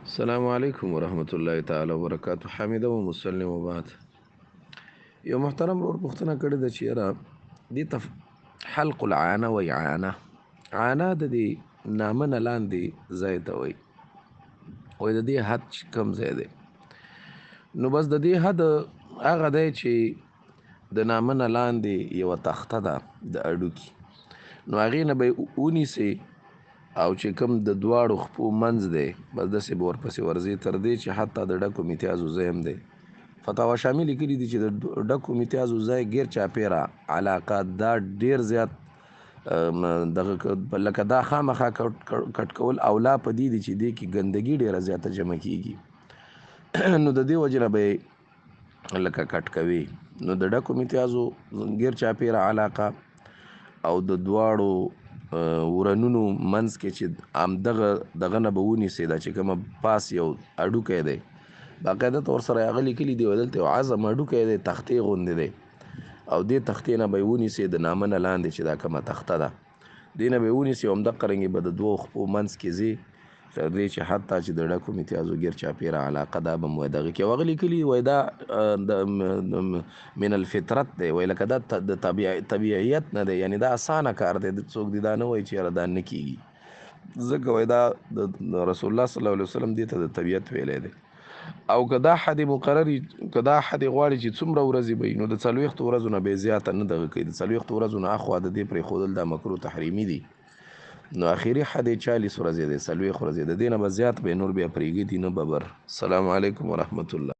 السلام علیکم ورحمت الله تعالی وبرکاته. حمیده و مسلم و بعد. یو محترم ورور پوښتنه کړې ده چې یاره دې ته حلق العانه وایي. عانه، عانه د دې نامه نه لاندې ځای ته وایي. وایي د دې حد کوم ځای دی؟ نو بس د دې حد هغه دی چې د نامه نه لاندې یوه تخته ده د هډوکي، نو هغې نه به یې ونیسې او چې کوم د دواړو خپو منځ دی بس داسې به ورپسې ورځې تر دې چې حتی د ډکو میتیازو ځای هم دی. فتاوا شامي لیکلي دي چې د ډکو میتیازو ځای ګیر چاپیره علاقه دا ډیر زیات دغه لکه دا خامخا کټ کول او لا په دې دي چې دې کې ګندګي ډیره زیاته جمع کیږي، نو د دې وجې نه به لکه کټ کوي. نو د ډکو میتیازو ګیر چاپیره علاقه او د دواړو ورنونو منځ کې چې همدغه دغه نه به ونیسې، دا چې کومه پاس یو هډوکی دی باقاعده ته ورسره هغه لیکلي دي، دلته یو عظم هډوکی دی تختې غوندې دی، او دې تختې نه به یې ونیسې د نامه نه لاندې چې دا کومه تخته ده دې نه به یې ونیسې، او همدقه رنګې به د دوو خپو منځ کې ځې تر دې چې حتی چې د ډکو میتیازو ګیر چاپیره علاقه دا به مو دغه کې هغه لیکلي. وایي دا د من الفطرت دی، وایي لکه دا د طبیعیت نه دی، یعنی دا اسانه کار دی، څوک دې دا نه وایي چې یاره دا نه کیږي، ځکه وایي دا د رسول الله صلی الله علیه وسلم دې ته د طبیعت ویلی دی. او که دا حد مقرر، که دا حد غواړي چې څومره ورځې به وي، نو د 40 ورځو نه به یې زیاته نه دغه کوي، د 40 ورځو نه اخوا د دې پرېښودل دا مکروه تحریمي دي. نو اخري حد یې 40 ورځې دی، 40 ورځې، د دې نه به زیات به نور بیا پرېږدي نه ببر. السلام علیکم ورحمت الله.